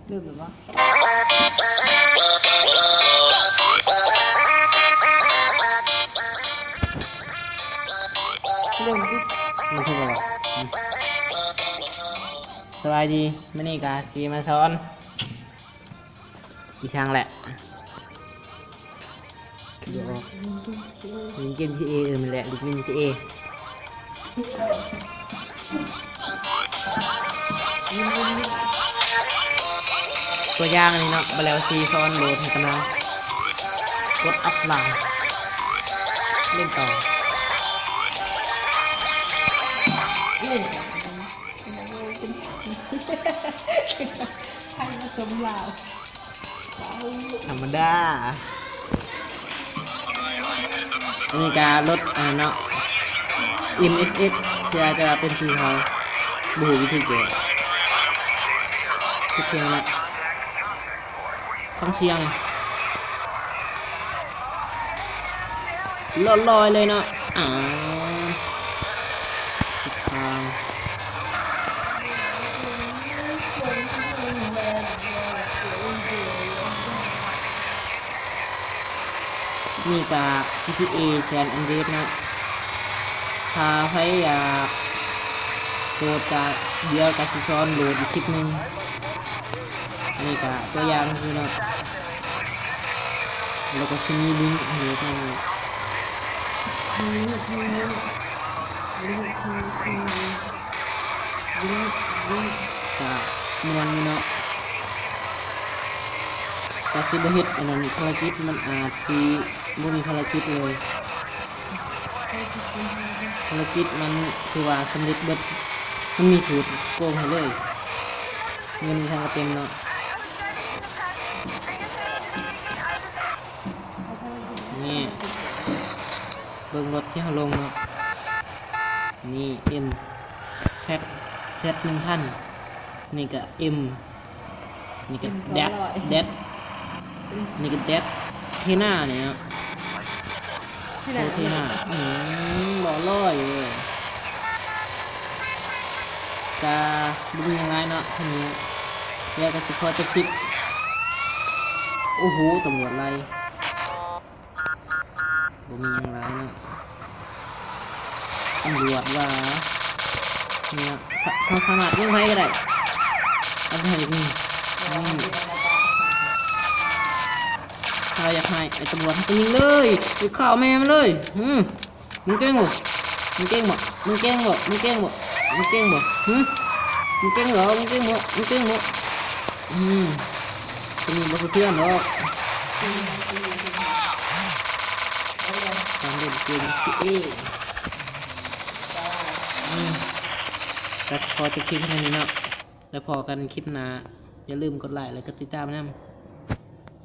ເລີ່ມແລ້ວບໍ່? ເລີ່ມຕິ ມັນຄືບໍ່? ສະບາຍດີ ມື້ນີ້ກະຊິມາສອນ ອີ່ຫຍັງແຫຼະ ຄືບໍ່ອອກ ຫຼິ້ນເກມ ຈີທີເອ ເອີ ແມ່ນແຫຼະ ຫຼິ້ນເກມ ຈີທີເອ ຕົວຢ່າງນີ້ເນາະ ບາແລ້ວຊິສອນໂຫຼດໃຫ້ກຳລັງ ກົດອັບລາຍ ຫຼິ້ນຕໍ່ ຫຼິ້ນ ໄທປະສົມລາວ ທຳມະດາ ອັນນີ້ກະລົດ ອັນນັ້ນເນາະ ເອັມເອສເອັກ ເພື່ອຈະເປັນສີຂາວ ບໍ່ຮູ້ວິທີແກ້ ຄິດພຽງລະ ຟັງສຽງ ລອດລອຍເລີຍເນາະ ອາ ທິດທາງ ນີ້ກະ ຈີທີເອ San Andreas ເນາະ ຖ້າໃຜຢາກໂຫຼດກະ ດຽວກະຊິສອນໂຫຼດອີກຄລິບໜຶ່ງ ອັນນີ້ກະຕົວຢ່າງຊື່ເນາະ ແລ້ວກະຊິມີລິ້ງໃຫ້ເນາະ ກະມ່ວນຢູ່ເນາະ ກະຊິບໍ່ເຮັດອັນນັ້ນ ພາລະກິດມັນອາດຊິບໍ່ມີພາລະກິດເລີຍ ພາລະກິດມັນຖືວ່າສຳເລັດເບິດ ມັນມີສູດໂກງໃຫ້ເລີຍ ເງິນມັນທັງກະເຕັມເນາະ ນີ້ ເບິ່ງລົດທີ່ເຮົາລົງເນາະ ນີ້ ເອັມ ແຊັດ ແຊັດ ໜຶ່ງພັນ ນີ້ກະ ເອັມ ນີ້ກະ ເອັມ ແດັດ ສອງຮ້ອຍ ແດັດ ນີ້ກະແດັດ ເທນານີ້ເນາະ ເທນາ ໂຊເທນາ ອືມ ຫຼໍ່ຫຼອຍເວີຍ ກະບໍ່ມີຫຍັງຫຼາຍເນາະ ເທົ່ານີ້ ແລ້ວກະຊິຂໍຈົບຄລິບ ໂອ້ໂຫ ຕຳຫຼວດໄລ່ ບໍ່ມີຫຍັງຫຼາຍເນາະ ຕຳຫຼວດວ່າ ນີ້ເນາະ ເຮົາສາມາດຍິງໃຜກະໄດ້ ເຮົາຊິໃຫ້ຍິງ ອືມ ເຮົາຢາກໃຫ້ໄອ້ຕຳຫຼວດ ເຮົາກະຍິງເລີຍ ໄປຂ້າວແມ່ມັນເລີຍ ອືມ ມຶງເກັ່ງບໍ່? ມຶງເກັ່ງບໍ່? ມຶງເກັ່ງບໍ່? ມຶງເກັ່ງບໍ່? ມຶງເກັ່ງບໍ່? ຫຶ? ມຶງເກັ່ງບໍ່? ມຶງເກັ່ງບໍ່? ມຶງເກັ່ງບໍ່? ອືມ ຕົວນີ້ບໍ່ສະເທືອນດອກ ການຫຼິ້ນເກມ ຈີທີເອ ອືມ ກະຂໍຈົບຄລິບເທົ່ານີ້ເນາະ ແລ້ວພໍ້ກັນຄລິບໜ້າ ຢ່າລືມກົດໄລ ແລະ ກົດຕິດຕາມນຳ.